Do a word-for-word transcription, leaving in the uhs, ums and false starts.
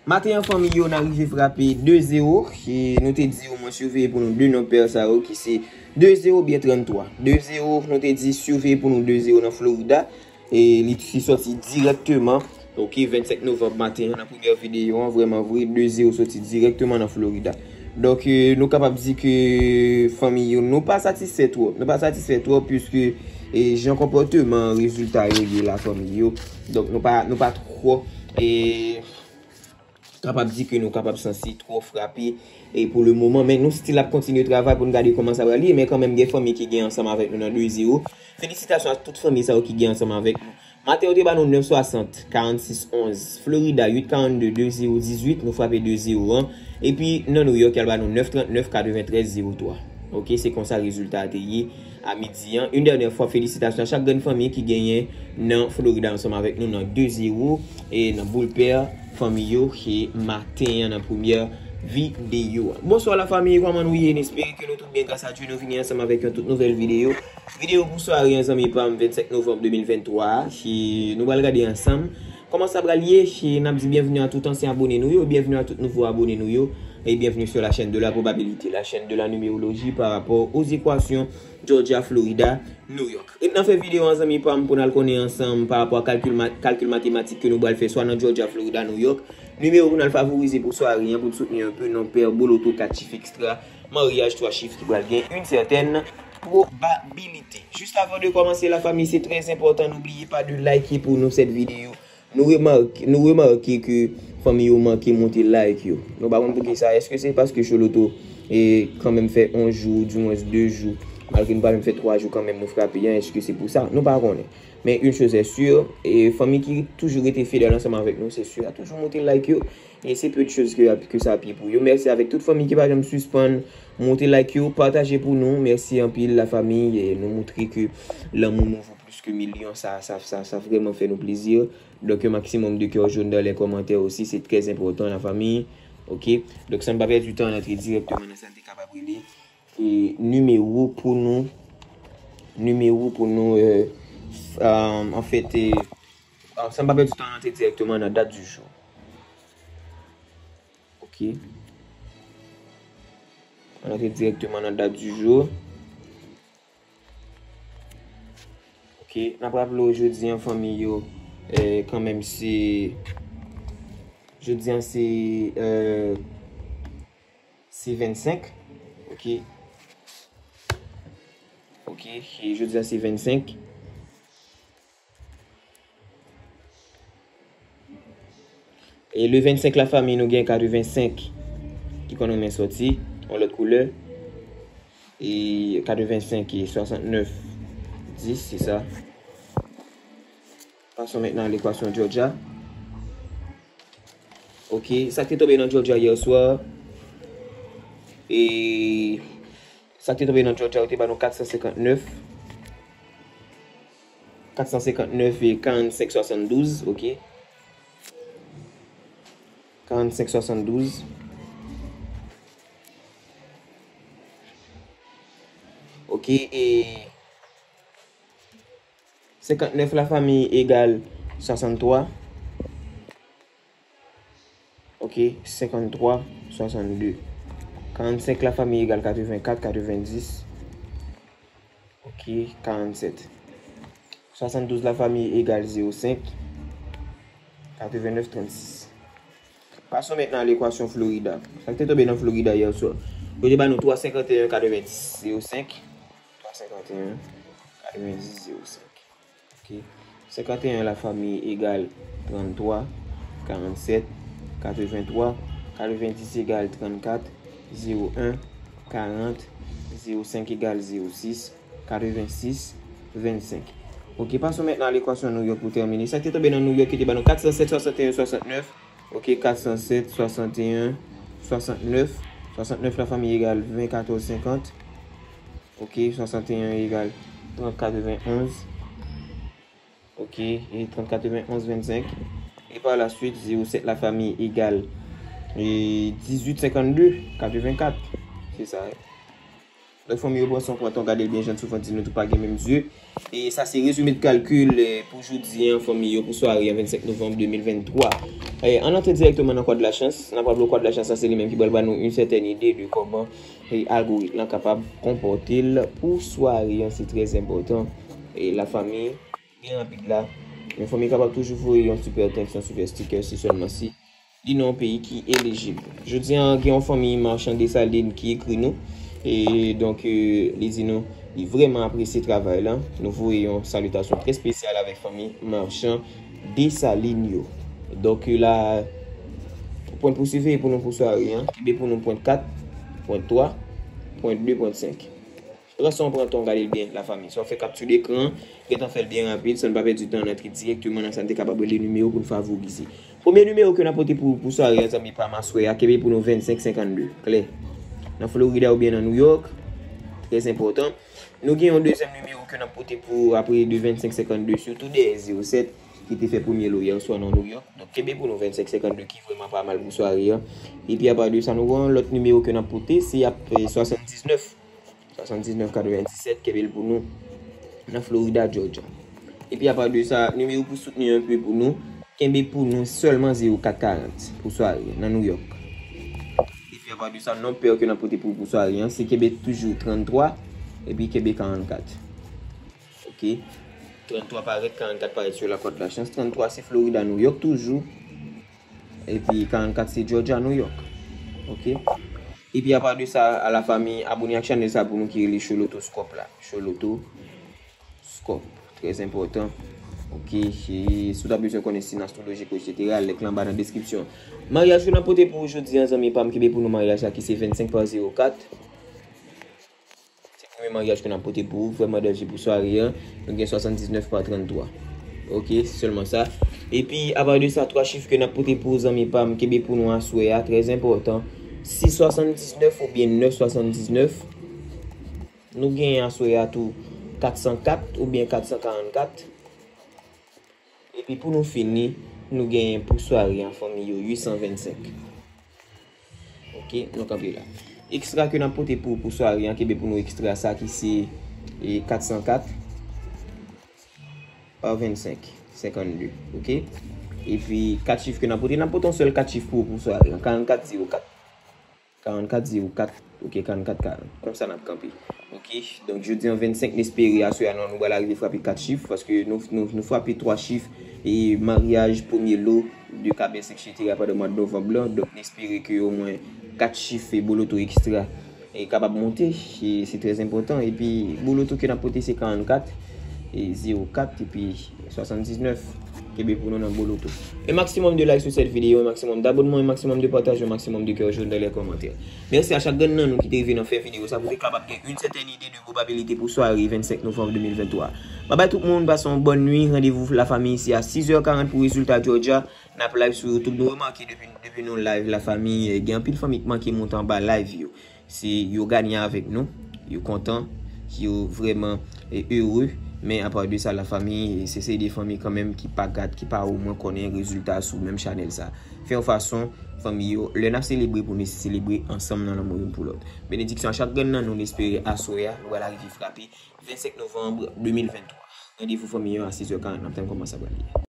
Maten an, fanmi yo, n a rive frape de zewo. E nou te di omwen siveye pou nou de non pè sa yo ki se de zewo oubyen tranntwa. De zewo, nou te di siveye pou nou de zewo nan Florida. E li, li sòti dirèkteman, oke, vennsenk novanm maten an, nan premyè videyo an, vrèman vre, de zewo sòti dirèkteman nan Florida. Donk, e, nou kapab di ke fanmi yo, nou pa satisfè twòp. Nou pa satisfè twòp, piske, e, jan konpòteman rezilta yo ye la, fanmi yo. Donk, nou pa, nou pa twò, e, kapab di ke nou kapab santi twò frape, e, pou le moman, men nou still ap kontinye travay pou n gade kòman sa pral ye, men kanmenm gen fanmi ki gen ansanm avèk nou nan de zewo. Felisitasyon a tout fanmi sa yo ki gen ansanm avèk nou. Maten yo te ba nou nèf swasant, karannsis onz, Florida uit karannde, de zewo dizuit, nou frape de zewo an. Epi nan New York, y al ba nou nèf trannèf, katreventrèz zewo twa. Oke, se konsa rezilta a te ye a midi an. Yon dènyè fwa, felisitasyon a chak grenn fanmi ki genyen nan Florida ansanm avèk nou nan de zewo e nan boul pè fanmi yo ki maten an nan premyè videyo a. Bonswa la fanmi, kòman nou ye? N espere ke nou tout byen gras a Dye. Nou vini ansanm avèk yon tout nouvèl videyo. Videyo pou sware an, zanmi pa m, vennsenk novanm de mil venntwa a, ki nou pral gade ansanm kòman sa pral ye. Ki n ap di byenveni a tout ansyen abone nou yo, byenveni a tout nouvo abone nou yo, e byenveni sur la chaîne de la probabilité, la chaîne de la numérologie par rapport aux équations Georgia, Florida, New York. Ret nan fen videyo an, zanmi pa m, pou n al konnen ansanm pa rapò a kalkil, ma- kalkil matematik ke nou pral fè swa nan Georgia, Florida, New York. Nimewo pou n al favorize pou sware an, pou n soutni un peu non pè, boloto, kat chif, et cetera. Maryaj twa chif ki pral gen une certaine probabilité. Juste avant de commencer, la famille, c'est très important, n'oubliez pas de liker pour nous cette vidéo. Nou remake, nou remake ke fanmi yo manke monte like yo. Nou pa konn poukisa. Èske se paske Choloto e kanmenm fè yon jou, dimwens de jou, malgre nou pa menm fè twa jou kanmenm nou frape an? Èske se pou sa? Nou pa konnen. Men une chose est sûre, e fanmi ki toujou rete fidèl ansanm avèk nou, se sûr, a toujou monte like yo. E se peu de choses ke, ke sa ap ye pou yo. Mèsi avèk tout fanmi ki pa janm sispann monte like yo, pataje pou nou. Mèsi anpil la famille. E nou montre ke lanmou nou vo plis ke milyon. Sa, sa, sa, sa vrèman fè nou plezi. Donk, un maximum de cœur jaune dans les commentaires aussi, c'est très important, la famille. Oke? Donk, san n pa pèdi tan, n antre dirèkteman nan sa n te kapab rele e nimewo pou nou, nimewo pou nou, e, anfèt, e, san n pa pèdi tan, n antre dirèkteman nan dat di jou. Oke. N antre dirèkteman nan dat di jou. Oke, n ap raple w jodi an, fanmi yo, e, kanmenm se, jodi an se, e, se vennsenk, oke. Oke, e jodi an se vennsenk. E le vennsenk la fanmi, nou gen katrevensenk ki konn renmen sòti yon lòt koulè. E katrevensenk e swasantnèf dis, se sa. Passons maintenant à l'équation Georgia. Oke, sa k te tonbe nan Georgia yè swa. E sa k te tonbe nan Georgia, yo te ba nou kat san senkantnèf. Kat san senkantnèf e karannsenk swasanndouz, oke. Karannsenk swasanndouz. Oke, e senkantnèf la fanmi egal swasanntwa. Oke, senkanntwa, swasannde. Karannsenk la fanmi egal katrevenkat, katrevendis. Oke, karannsèt. Swasanndouz la fanmi egal zewo senk, katrevennèf, trannsis. Passons maintenant à l'équation Florida. Sa k te tonbe nan Florida yè swa. Yo te ba nou twa senkanteyen katrevendis zewo senk. Twa senkanteyen katrevendis zewo senk. Oke. Senkanteyen la fanmi egal tranntwa, karannsèt, katrevenntwa, katrevendis egal trannkat, zewo en, karant, zewo senk egal zewo sis, katrevensis, vennsenk. Oke, passons maintenant à l'équation New York pou tèmine. Sa k te tonbe nan New York ki te ba nou kat san sèt, swasanteyen, swasantnèf. Oke, kat san sèt, swasanteyen, swasantnèf. Swasantnèf la fanmi egal ven, katòz, senkant. Oke, swasanteyen egal trant, katrevenonz. Oke, e trant, katrevenonz, vennsenk. E pa la swit, zewo sèt la fanmi egal, e dizuit, senkannde, katrevenkat. Se sa, wi. Donk, fanmi yo, pran san pran tan, gade l byen jan, souvan di nou tou pa gen menm zye. E sa se rezime de kalkil, e, pou jodi an, fanmi yo, pou sware an vennsenk novanm de mil venntwa. E, ann antre dirèkteman nan kwa de la chans. N ap raple kwa de la chans la, se li menm ki pral ba nou yon sètèn ide de kòman e algoritm lan kapab konpòte l pou sware an, se trè enpòtan. E lafanmi, byen rapid la, yon fanmi kapab toujou voye yon super thanks, yon super sticker, se sèlman si li nan yon peyi ki elijib. Jodi a, gen yon fanmi Marchand Dessalines ki ekri nou. E donk, e, li di nou, li vrèman apresye travay la. Nou voye yon salitasyon trè espesyal avèk fanmi Marchand Dessalines yo. Donk, e, la, pwen pou siveye pou nou pou sware an. Kenbe pou nou pwen kat, pwen twa, pwen de, pwen senk. Pran san w pran tan w gade l byen, lafanmi. Sa w fè kapti dekran, gentan fè l byen rapid, san n pa pèdi tan, n antre dirèkteman nan sa n te kapab rele nimewo pou n favorize. Premye nimewo ke n ap pote pou, pou sware an, zanmi pa m, aswè a, kenbe pou nou vennsenk senkannde. Klè. Nan Florida oubyen nan New York, trè enpòtan. Nou gen yon dezyèm nimewo ke n ap pote pou apre de vennsenk senkannde, sitou dèyè zewo sèt, ki te fè premye lo yè swa nan New York. Donk, kenbe pou nou vennsenk senkannde ki vrèman pa mal pou sware an. Epi apa de sa, nou gen yon lòt nimewo ke n ap pote, se ap, e, swasanndiznèf. Swasanndiznèf katrevenndisèt, kenbe l pou nou nan Florida, Georgia. Epi apa de sa, nimewo pou soutni yon pe pou nou, kenbe pou nou sèlman zewo kat karant pou sware nan New York. Epi apa de sa, non pè ke n ap pote pou, pou sware an, se kenbe toujou tranntwa, epi kenbe karannkat. Ok. Tranntwa parèt, karannkat parèt sou la corde la chance. Tranntwa se Florida, New York toujou. Epi karannkat se Georgia, New York. Ok. Epi apa de sa, a lafanmi, abone ak chanèl sa pou nou ki rele Show Loto Scope la. Show Loto Scope. Trè enpòtan. Ok. E si w ta bezwen konnen siy astwolojik ou, etsetera, link lan anba nan deskripsyon. Maryaj ke n ap pote pou ou jodi a, zanmi pa m, kenbe pou nou maryaj la ki se vennsenk pa zewo kat. Se premye maryaj ke n ap pote pou ou, vrèman danje pou sware an. Nou gen swasanndiznèf pa tranntwa. Ok, se sèlman sa. Epi, apa de sa, twa chif ke n ap pote pou ou, zanmi pa m, kenbe pou nou aswè a, trè enpòtan. Sis swasanndiznèf oubyen nèf swasanndiznèf. Nou gen aswè a tou katsankat oubyen katsankarannkat. Epi pou nou fini, nou gen pou sware an fanmi yo uitsanvennsenk. Ok, nou kanpe la. Ekstra ke n ap pote pou, pou sware an, kenbe pou nou ekstra sa ki se, e, katsankat pa vennsenk senkannde. Ok? Epi kat chif ke n ap pote, n ap pote yon sèl kat chif pou, pou sware an, karannkat zewo kat. Karannkat zewo kat, ok, karannkat karant. Konsa n ap kanpe. Ok, donk jodi an vennsenk, n espere aswè a nou, nou pral arive frape kat chif, paske nou, nou, nou frape twa chif, e maryaj, premye lo, de kabès, etsetera pandan mwa novanm lan. Donk n espere ke omwen kat chif e boloto ekstra e kapab monte, e se trè enpòtan. Epi boloto ke n ap pote se karannkat, e zewo kat, epi swasanndiznèf. Kenbe pou nou nan boloto. Un maximum de like sou sèt videyo, un maximum d'abonnement, un maximum de partaj, un maximum de kè jòn dans les commentaires. Mèsi a chak grenn nan nou ki te rive nan fen videyo sa pou te kapab gen yon sètèn ide de pwobabilite pou sware vennsenk novanm de mil venntwa. Babay tout moun, pase yon bòn nwi. Randevou lafanmi isi a sis è karant pou rezilta Georgia. N ap live sou YouTube. Nou remake depi, depi nou live lafanmi, eh, gen anpil fanmi ki manke monte anba live yo. Se yo ganye avèk nou, yo kontan, yo vrèman, e, ere. Men apa de sa, lafanmi, se, se de fanmi kanmenm ki pa gad, ki pa omwen konnen rezilta sou menm chanèl sa. Fè yon fason, fanmi yo, lè n ap selebre pou nou selebre ansanm nan lanmou youn pou lòt. Benediksyon a chak grenn nan nou, n espere aswè a, nou pral arive frape vennsenk novanm de mil venntwa. Randevou fanmi yo a sis è karant, n ap tann kòman sa pral ye.